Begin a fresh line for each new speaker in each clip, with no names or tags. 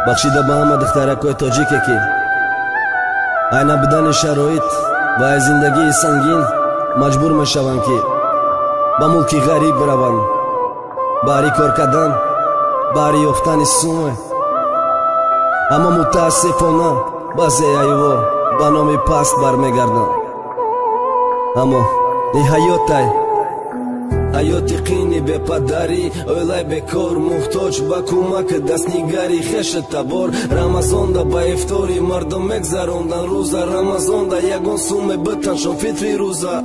Бахшида ба ҳама духтаракҳои тоҷике, ки ай набудани шароит ва ай зиндагии сангин маҷбур мешаванд, ки ба мулки ғариб бираванд, баҳри кор кардан, баҳри ёфтани суме. Аммо мутаассифона баъзе айво ба номи паст бармегарданд. Аммо ин ҳаётай, ҳаёти қини бепадарӣ, оилаи бекор, муҳтоҷ ба кӯмак, дастнигари хешу табор. Рамазонда ба ифтори мардум мегзарондан рӯза, Рамазонда ягон суме битаншон фитри рӯза.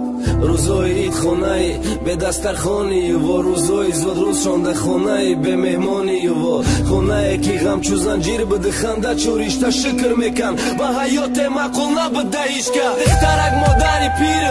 Рӯзои ид хонаи бедастархонию, рӯзои зодрӯзшонда хонаи бемеҳмонию, хонае ки ғамчу занҷир биди, ханда чу ришта шукр мекан, ба ҳаёте маъқул набуда ҳичка. Духтарак модари пир,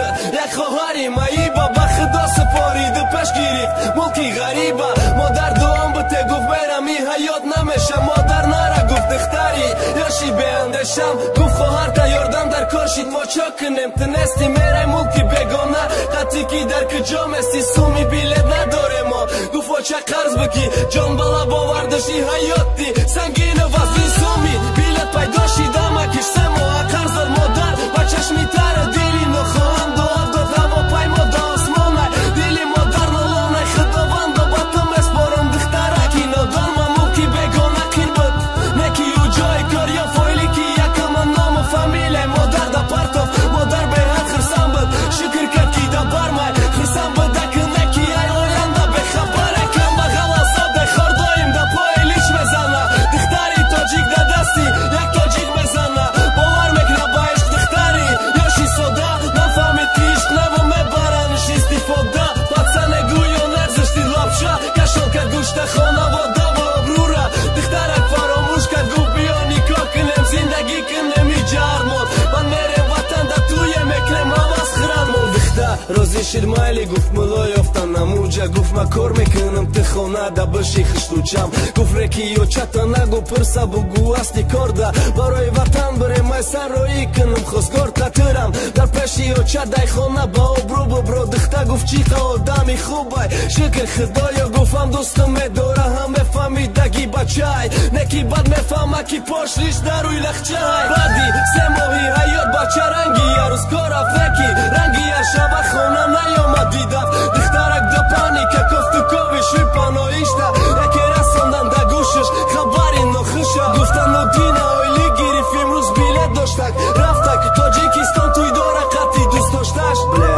як хоҳари маиба ба худо супориду пеш гирифт мулки ғариба. Модар дуом бите, гуфт: мерам, ин ҳаёт намеша. Модар нара, гуфт духтари ёши беандешам. Гуфт: хоҳарта ёрдам дар кор шид, мо чо кунем, ту нести, мерай мулки бегона, қатӣ ки дар куҷо мести, суми билет надорем мо. Гуфт: оча, қарз бикӣ. Ҷон бала бовардаши ҳаёти сангину вазни суми билет пайдо шидамакиш 3 моҳа қарз дод. Модар ба чашми тара дили нохоҳам дуо дод, ҳавопаймо до осмонай, дили модар нолонай. Худовандо, ба ту меспорам духтараки нодон, ма мулки бегона қин буд, неки ӯ ҷои кор ё фоили ки якама ному фамилияи модар да партов. Модар беҳад хурсанд буд, шукр кард, ки да бармай хурсанд буд, аки неки ай оянда бехабара. Камбағалазоде хор доим да пои лич мезана, духтари тоҷик да дасти як тоҷик мезана, бовар мекунад ба ишқ духтари ёши сода, нафаҳмид, ки ишқ наву мебаранш истифода. Пацане гӯё нагзашти лапша кашол кард гӯшта, хонавода ва обрӯра духтарак фаромӯш кард. Гуфт: биё, никоҳ кунем, зиндагӣ кунем, иҷармод ман мерем ватан, да туе мекунем ҳавас хӯран. Духта розӣ шид, майли гуфт, муло ёфтан намуҷа. Гуфт: ма кор мекунам, ту хона да биши хиштучам. Гуфт: реки ёчата нагу, пирса бугу асти корда барои ватан бирем, ай сарроӣ кунам, хосгор татырам дар пеши ёча, дай хона ба обрӯ бубро. Духта гуфт: чӣ қа одами хубай, шукр худоё. Гуфт: ҳам дӯстум медора, ҳам мефаҳмидаги бачай, неки бад мефаҳма, ки пошлиш дар рӯи лахчай. Баъди 3 моҳи ҳаёт бача ранги ярӯз кор рафт, неки ранги яршаба хона наёмад. Дидав духтарак да паника, кофту кови шӯй паноишта, яке расондан да гӯшаш хабари нохуша. Гуфтан: Одина ойлӣ гирифт, имрӯз билет доштак, рафтак Тоҷикистон, туй дора қатъи дӯст дошташ. Бля,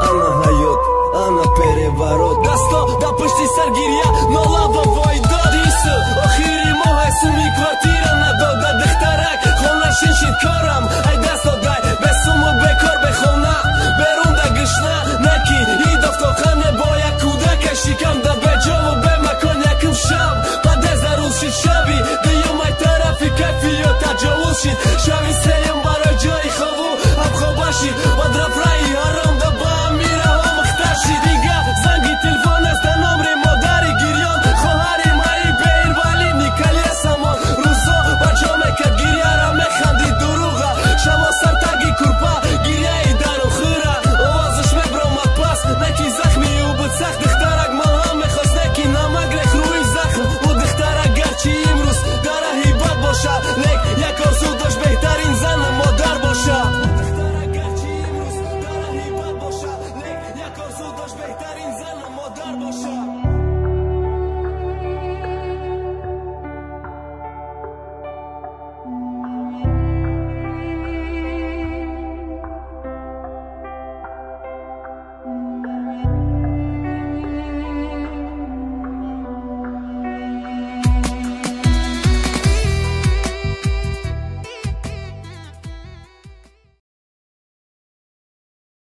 ана ҳаёт, ана переворот, дасто да пушти сар, гиря, нола ва войдод. Ису охири моҳай суми квартира надода, духтарак хонашин шид, корам ай даст додай, бесуму бекор, бехона, берун да гушна, неки идофтоқане бо як кӯдака шикам да беҷову бемакон. Якум шаб баъдеза рӯз шид, шаби дуюм ай тарафи кайфиё таҷовуз шид, шаби се.